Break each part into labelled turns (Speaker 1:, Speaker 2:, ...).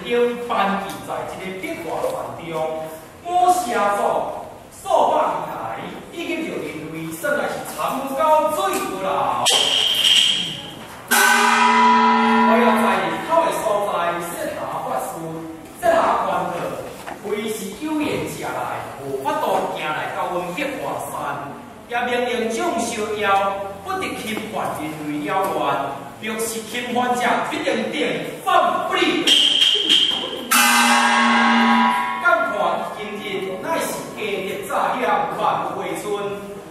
Speaker 1: 兵班记在這个碧華山中，五邪族數百年來已經著人類算來是長高水無流。我要在日頭的所在設下法事，設下關道，非是有緣者來，無法度行來到阮碧華山，也命令眾小妖不得侵犯人類擾亂。若是侵犯者，必定定犯不利。敢看今日乃是家德乍现万花春，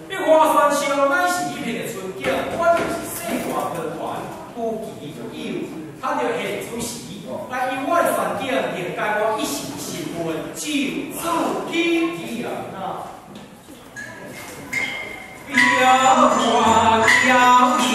Speaker 1: 碧華山上乃是一片的春景，我就是世外桃源，無奇不有。趁著現此時，來遊玩山景，定解我一時心願，就此起義啊！表花娇艳。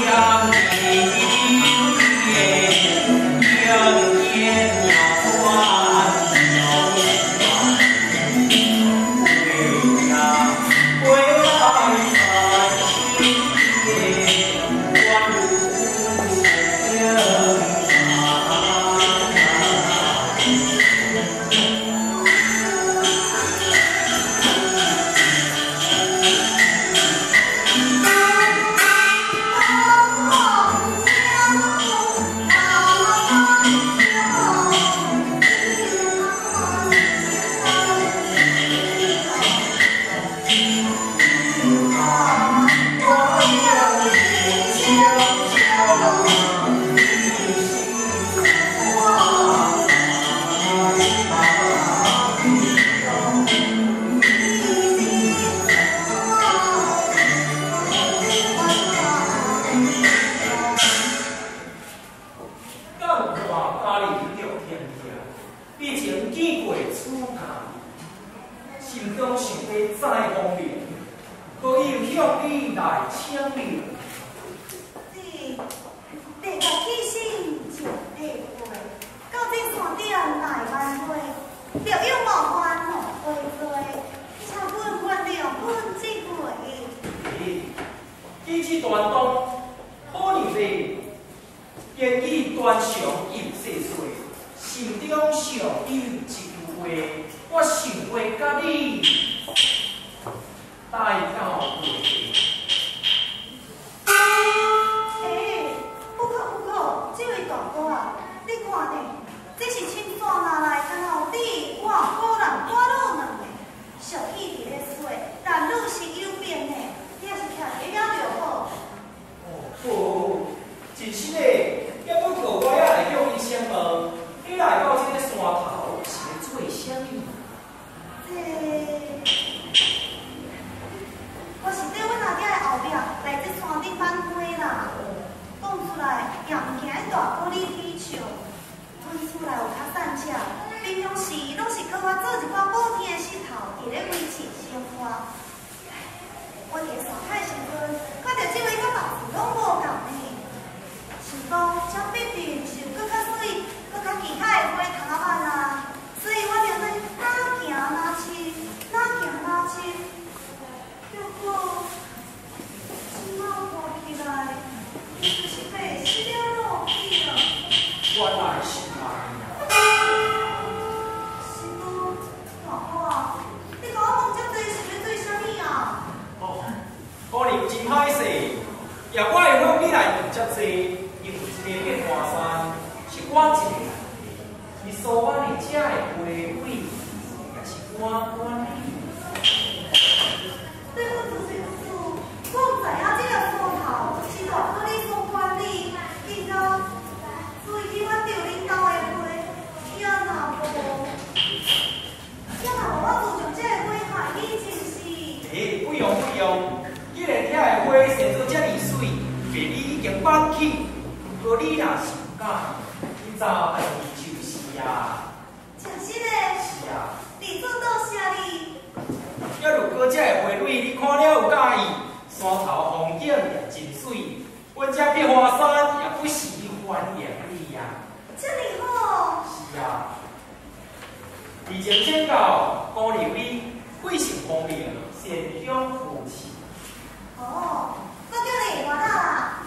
Speaker 2: 哦，我叫你我啦，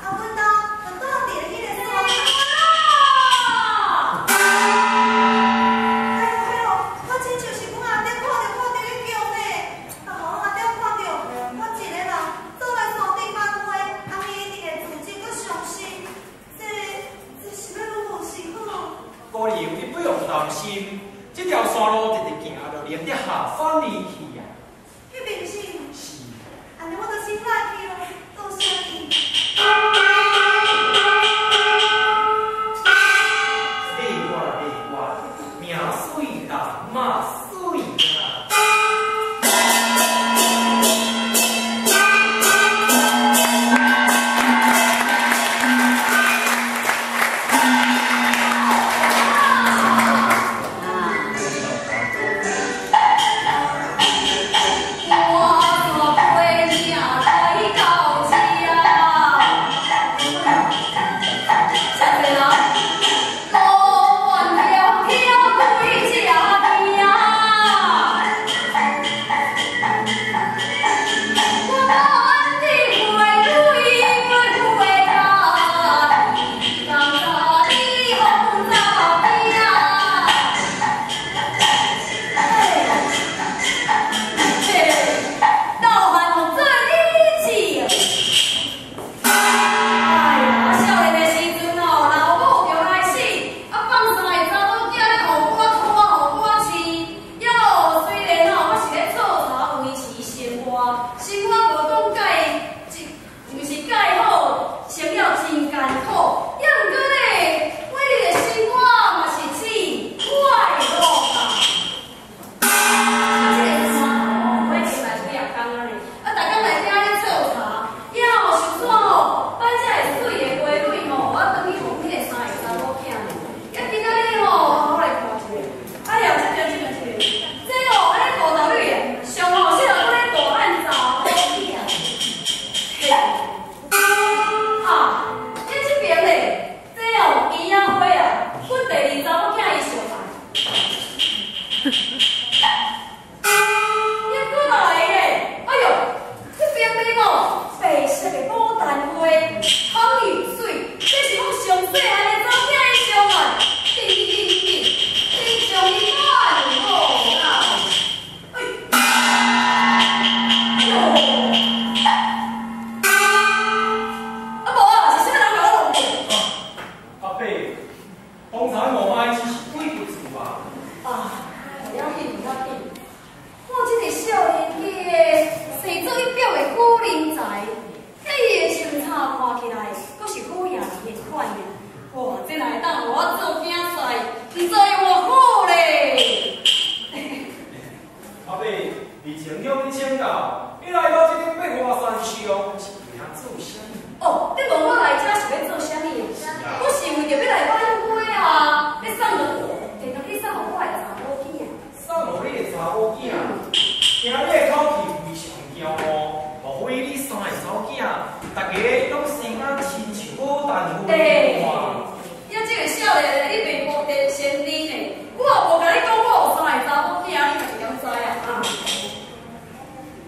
Speaker 2: 啊，阮兜就住伫彼个山。
Speaker 1: 用擔心，這條山路直直行就連得下山裡去啊。
Speaker 2: 彼邊是？
Speaker 1: 是。
Speaker 2: 按呢我就先來去囉，多謝你。
Speaker 1: 你我你我，命水人嘛水啊！
Speaker 3: 我陪你來到這，這人路遠迢迢對這行。我無按你花蕊花花家，敢知你風查某囝。嘿，老汉予做你食。哎呀，少年的時陣吼，老母就來死，啊放三个查某囝咧，予我拖，予我飼。了雖然吼，我是咧做柴維持生活，生活無講蓋，毋是蓋好，生了真艱苦。也毋過咧，每日的生活嘛是真快樂啊。啊，這个山頭吼，我已經來幾仔工仔呢，啊，逐工來遮咧做柴，了後想煞吼，擺這个媠的花蕊吼，我轉去予阮彼个三个查某囝呢。啊，今仔日吼，我來看一下，哎呀，這邊這邊這邊，這哦，按呢五頭蕊的，上好適合搁咧大漢查某囝。嘿，啊，這這邊咧，這哦圓仔花啊，阮第二查某囝伊相愛。伊過來咧，哎喲，這邊邊哦，白色的牡丹花，香又媠，這是阮上細漢的查某囝伊相愛，緊緊緊緊，緊將伊挽好啊！哎，哎喲，啊無啊，是啥物人共我弄過？
Speaker 1: 阿伯，方才無愛只是對不住啊。
Speaker 3: 啊，不要緊，不要緊。我這個少年家，生做一表的好人才，彼伊的穿衫看起來，閣是好野人的款的。哇，這若會當予我做囝婿，毋知有偌好咧。
Speaker 1: 阿伯，你前向你請教，你來到這個八華山上是為做啥物？
Speaker 3: 哦，你問我來這是欲做啥物？我是為著欲來買花啊，欲送予我，定定去送予我的查某囝。
Speaker 1: 送予你的查某囝，聽你的口氣非常驕傲，莫非你三个查某囝，逐个攏生啊親像牡丹花款？
Speaker 3: 呀，這個少年的，你袂無電先知呢？我也無共你講，我有三个查某囝，你嘛是敢知啊？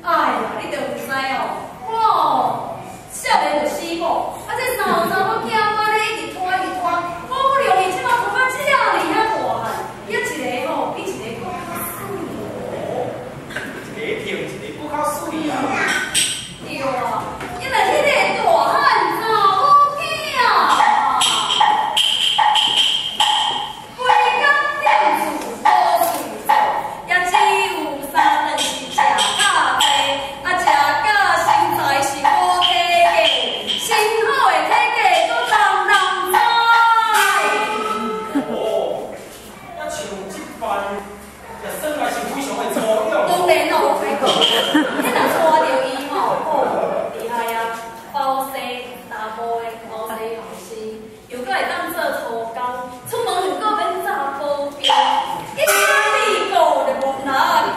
Speaker 3: 啊！哎呀，你著毋知哦，我哦，少年就死某，啊，這三個查某囝安呢一直拖一直拖，好不容易這馬拖到遮爾仔大漢，呀，一个吼比一個閣較媠。
Speaker 1: 哦，一个疼一个閣較媠啊！
Speaker 3: 對啊，因為彼個大漢查某囝，規工踮厝無事做，也只有三頓是食較濟，啊食甲身材是無體格，身好的體格閣人人知。
Speaker 1: 哦，啊像這般，也算來是非常的粗勇。
Speaker 3: 當然咯，我講，你若娶著伊吼，哦，厲害啊！包生查埔的，包生後生，又閣會當做粗工，出門閣免紮保鏢，一身美顧就無拿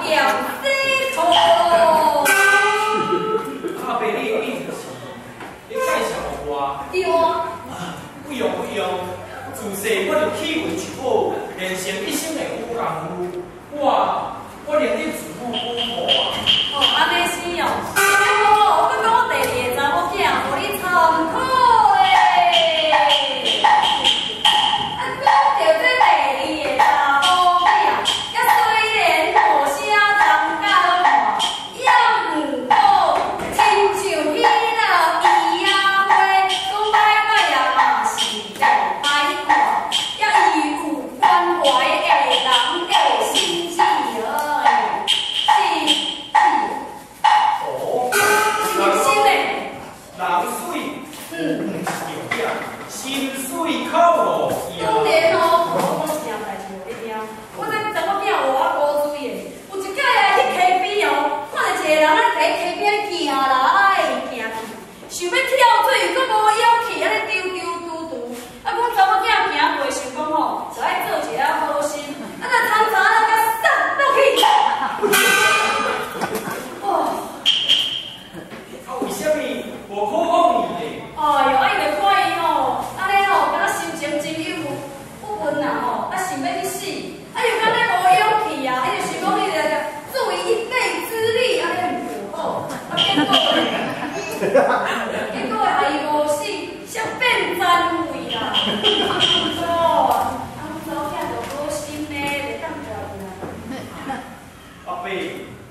Speaker 3: 劍洗褲。
Speaker 1: 阿伯，你的意思是，你介紹予我？
Speaker 3: 對啊。
Speaker 1: 不用不用，自細我就起運就好，練成一身的好功夫。我連你自母保護啊。
Speaker 3: 哦，按呢是。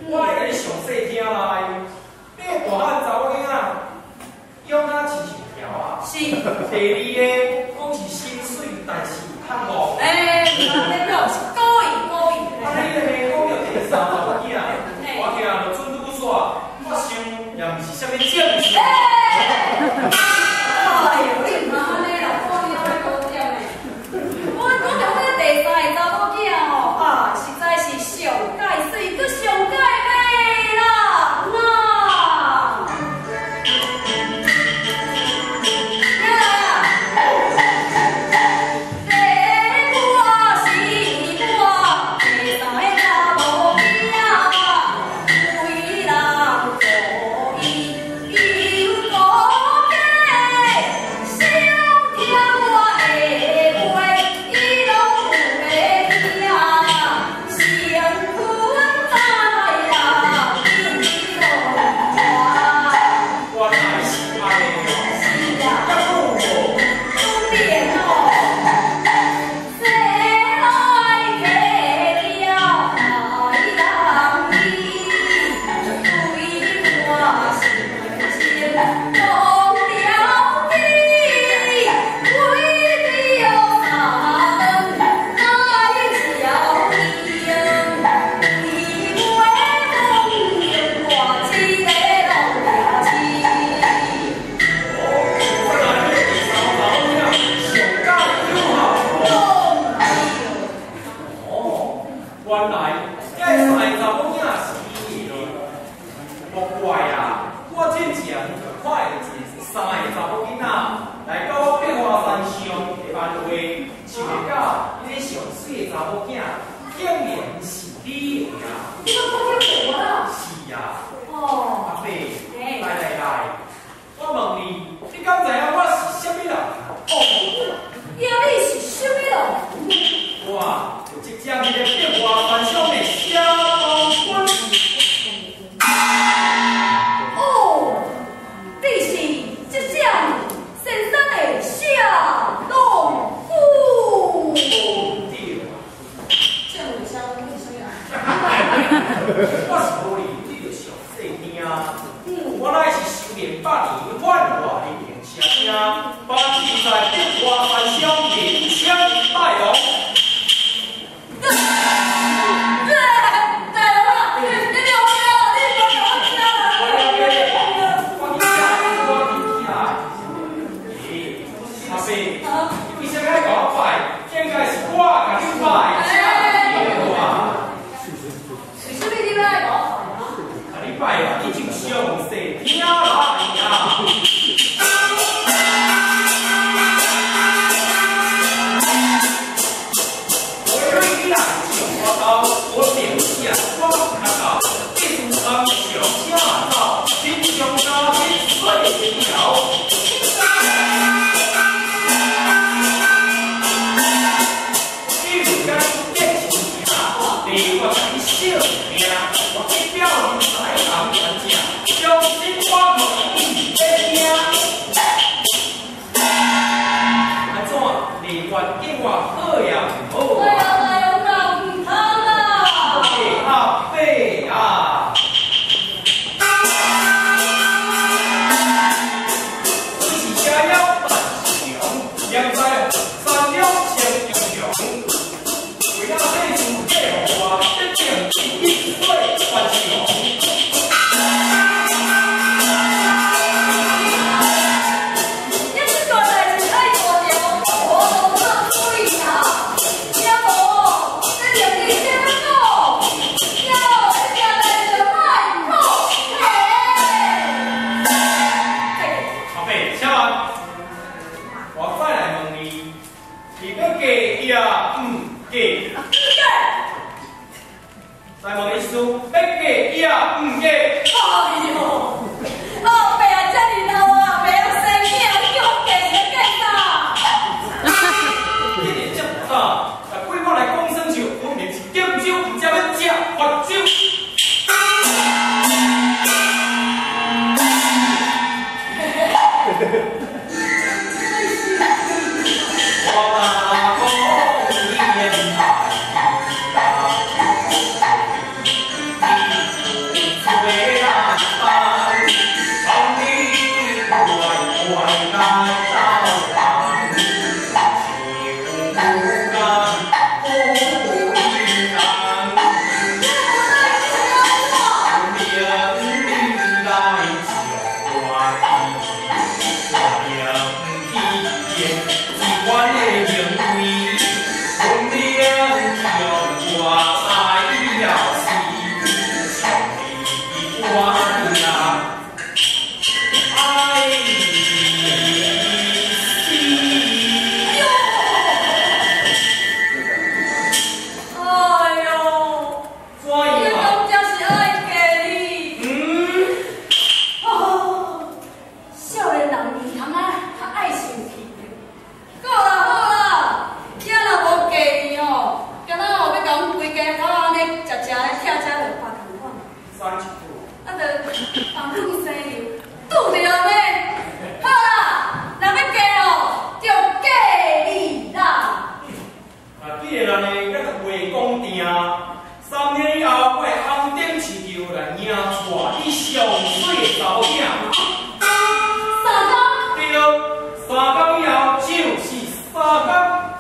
Speaker 1: 我來共你詳細聽來，你个大漢查某囝仔養啊親像條仔。
Speaker 3: 是。
Speaker 1: 第二个講是心媠，但是有較戇。
Speaker 3: 欸，毋通按呢講，是故意故意。
Speaker 1: 啊，你咧講著第三查某囝，我聽著準拄煞，我想也毋是啥物正常。
Speaker 3: 哎喲，你毋通按呢啦，講了愛講點的。阮講著阮第三个查某囝吼，啊，實在是上蓋媠，閣上蓋美啦，那。聽來啊！第我是我第三个查某囝，為人故意又顧家，想聽我的話，伊攏有會聽。成婚在啦，緊予我。
Speaker 1: 原來是按呢哦。
Speaker 3: 是啊。
Speaker 1: 猶閣有無？
Speaker 3: 當然哦，生來嫁了大人伊，對我深情講了起，為著三頓來照應，為袂我一个攏掠痴。
Speaker 1: 哦，原來你第三个查某囝上蓋友好。
Speaker 3: 講對。
Speaker 1: 哦，原來這三个查某囝是你的，莫怪啊！我之前就看到一三个查某囡仔來到我百花山上的晚會，想袂到彼个上媠的查某囝竟然是你的啊！
Speaker 3: 你閣講遐無啦？
Speaker 1: 是啊，
Speaker 3: 哦，
Speaker 1: 阿伯，來來來，我問你，你敢知影我是啥物人？
Speaker 3: 哦，呀，你是啥物人？
Speaker 1: 我就這將這個百花山上的蕭公君。
Speaker 3: 哦，你是這將仙山的謝東君。
Speaker 1: 對啊。
Speaker 3: 這位蕭公君是啥物人？
Speaker 1: 我是無理，你著詳細聽。我乃是修煉百年幻化的靈車車，把志在百花山上林槍大王。
Speaker 3: 大王啊，你了解啦，你無共我聽啦。
Speaker 1: 我了解，我起來，我起來。欸，阿伯，你為啥物愛共我拜？應該是我共你拜才對啊。
Speaker 3: 為啥物你欲愛共我拜啊？
Speaker 1: 共你拜啊，你就詳細聽來啊。我對你來上我刀，我定下我較高，一自從上車走，親像三日水條。你有敢激情行，你我共你惜命，我去表人才人完成，相信我無毋欲聽。按怎？你願見我好也毋好
Speaker 3: 哎呀，大王啊，毋通啦！
Speaker 1: 欸，阿伯啊！你是邪妖萬雄，現在三兩千英雄，為了這事嫁予我，一定一水翻牆。
Speaker 3: 你這大代誌太大條，我都做主意啦。也無，這兩日啥物講？了，這件代誌就莫講。嘿，
Speaker 1: 阿伯，請慢，我再來問你，你欲嫁也毋嫁？
Speaker 3: 毋嫁。
Speaker 1: 再問一次，欲嫁也毋嫁？
Speaker 3: 哎喲，阿伯啊，這爾老啊，袂曉生囝，你叫我嫁是欲嫁啥？
Speaker 1: 既然這麼早，那對我來講耍笑，分明是敬酒毋食欲食罰酒。我若講你愛。
Speaker 3: 放阮去生油，拄著咩？好啦，若欲嫁哦，就嫁你啦。
Speaker 1: 啊，既然呢，咱話講定，3天以後，我會紅頂飼轎來迎娶你上媠的查某囝。
Speaker 3: 3工？
Speaker 1: 對，三工以後就是3工。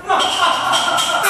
Speaker 1: 哈哈哈哈。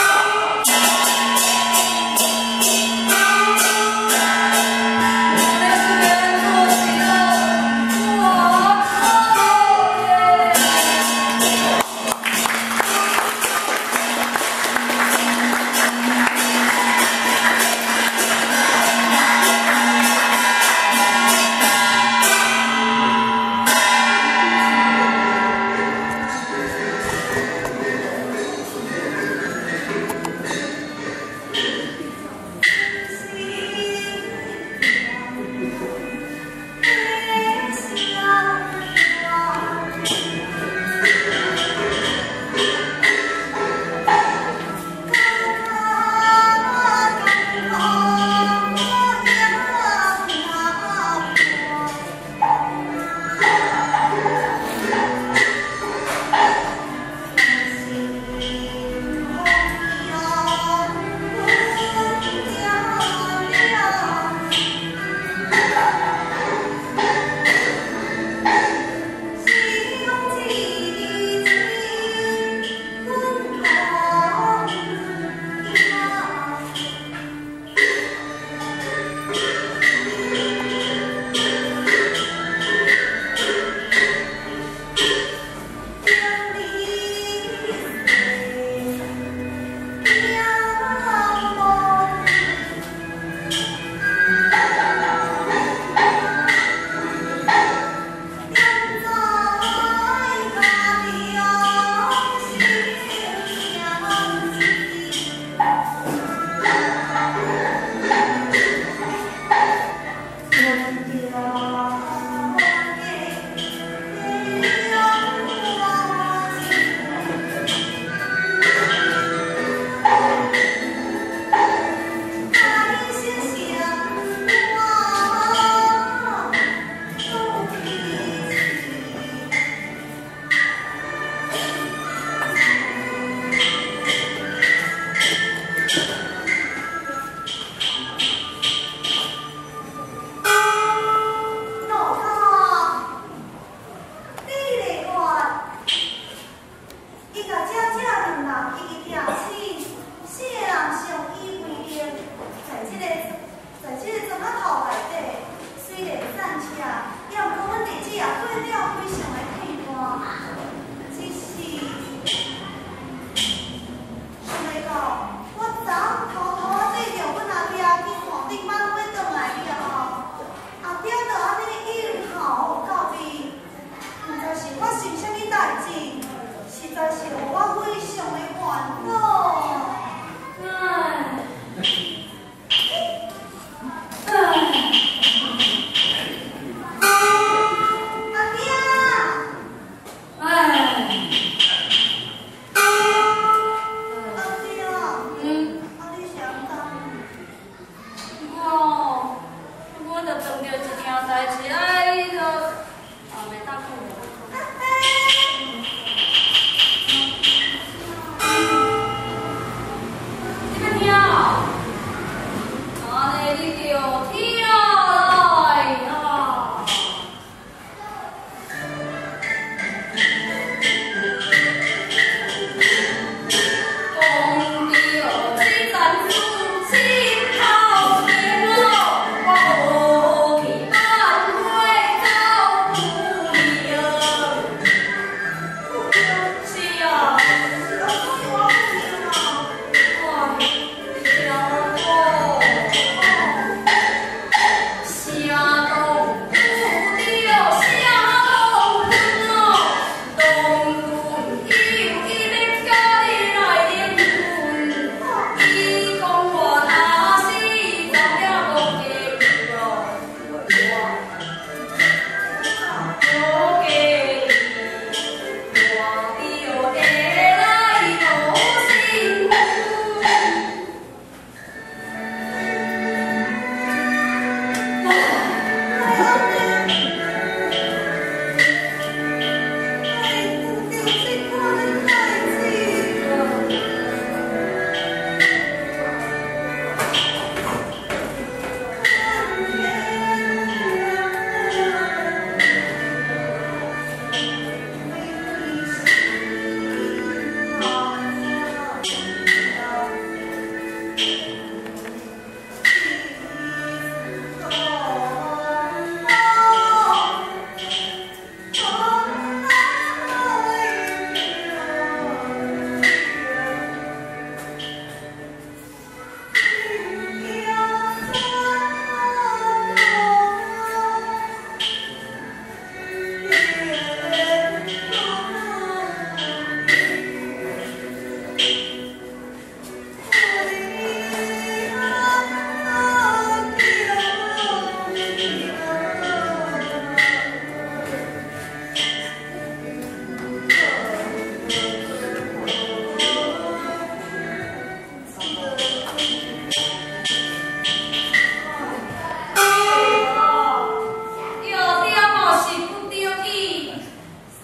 Speaker 3: 伊后爹嘛是不得已，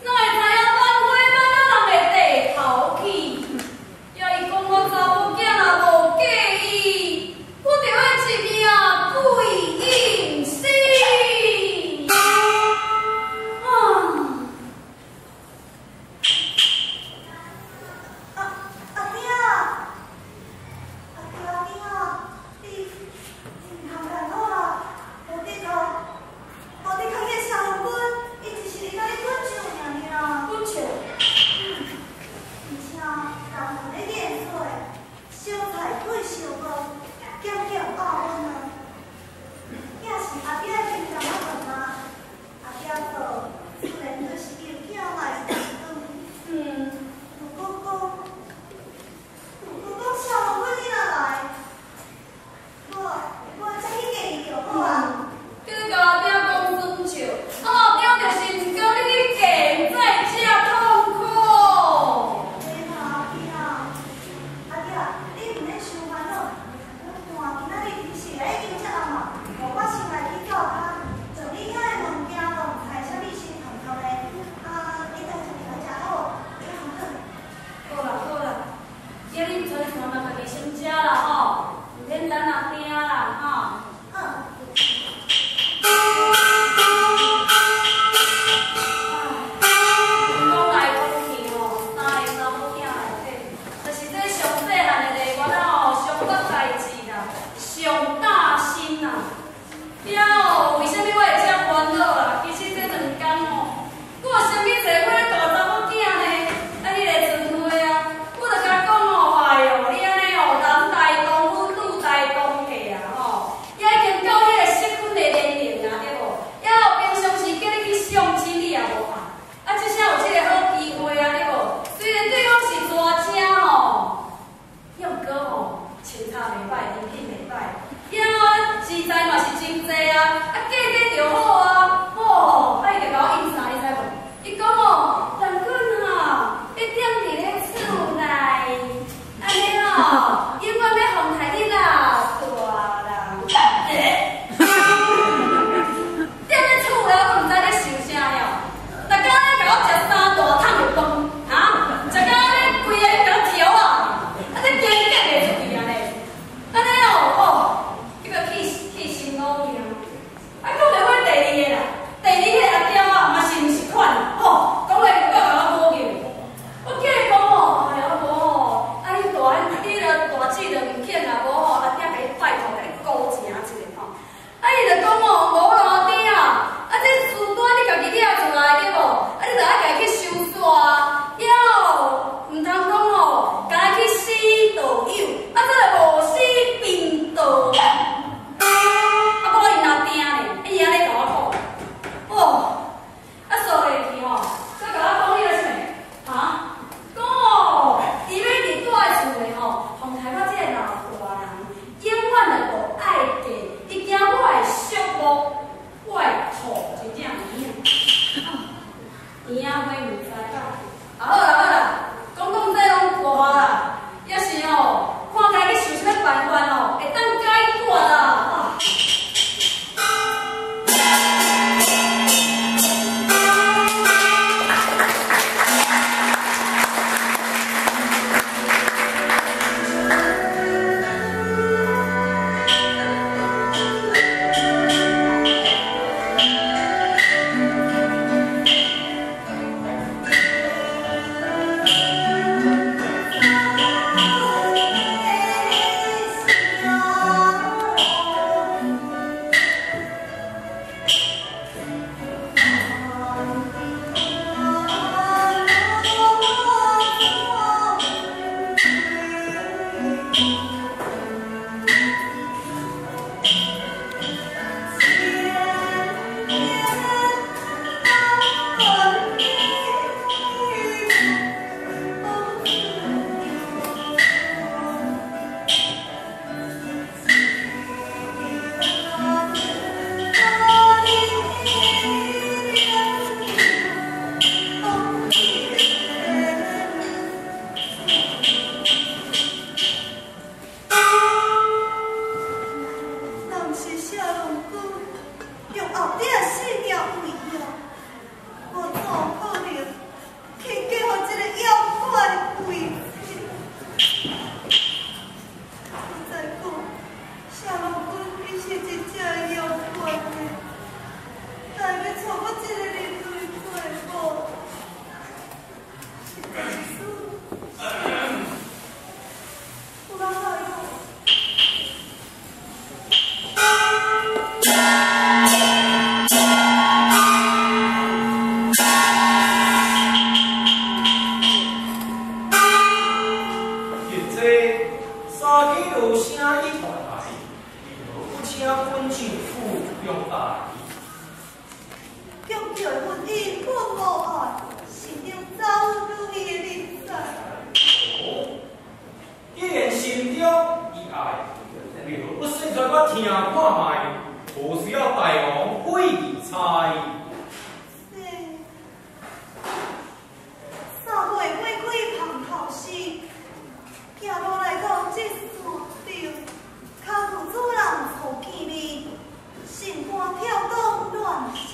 Speaker 3: 哪會知影萬花萬啊人會地頭去？也伊講我查某囝若無嫁伊，我就愛一命歸陰司。啊！
Speaker 2: 阿阿爹，阿爹阿爹。
Speaker 1: 君丈夫中台。
Speaker 2: 强叫的婚姻阮无爱，心中早有伊的人在。
Speaker 1: 哦，既然心中伊爱，你我说出来我听看觅，无需要大王费意猜。
Speaker 2: 这三月花开芳头时，行路来到这山顶，跤步主人初见面，心肝跳动乱心。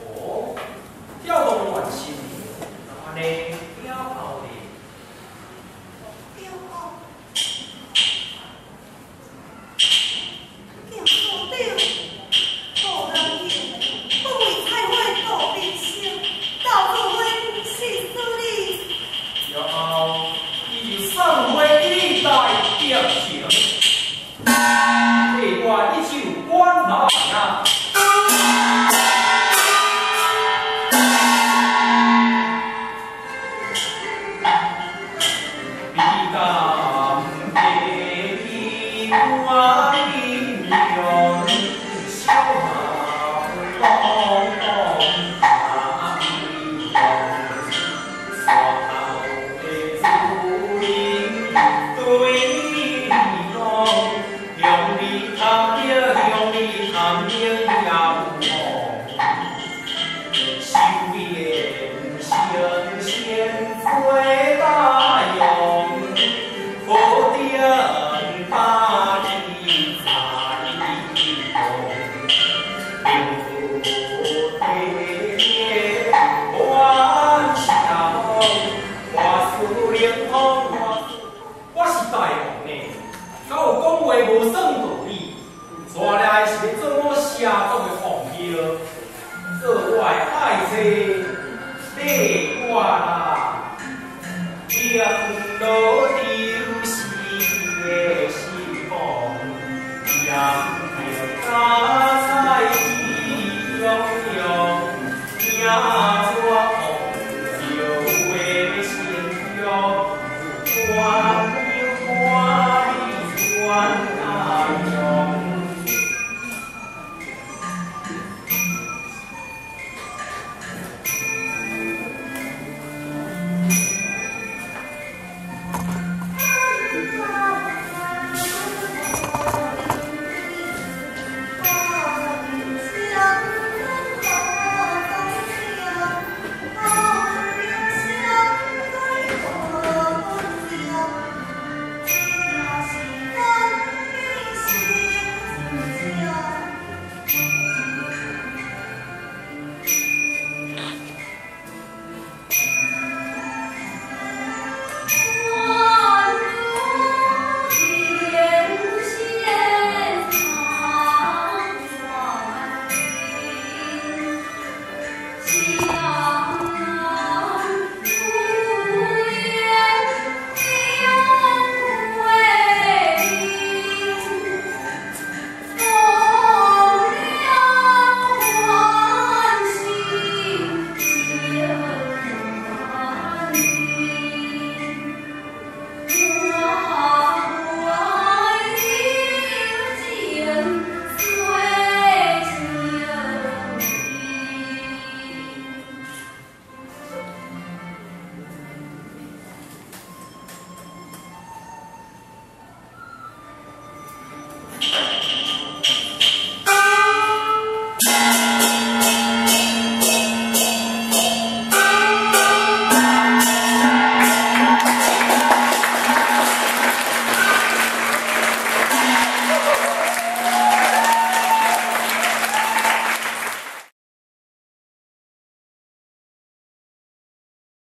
Speaker 1: 哦，跳动乱心，按呢了后呢？
Speaker 2: 了后，行山顶，无人去，我为采花度人生，到处花死死你。
Speaker 1: 了后，伊就送花给你来结情，替我你就管来啊。你敢会记我音容？小马咚咚打一咚，山头的主人对你讲，乡里探兵，乡里探兵也有梦。修炼神仙做大用，好顶把气在讲，灵符地欢笑，花事灵通。我是大王呢，敢有讲话无算道理？带来是欲做我邪国的王后，做我的爱妻，你我啦，灵落丢失的心房，杨家菜洋洋，听怎王后的心中，我。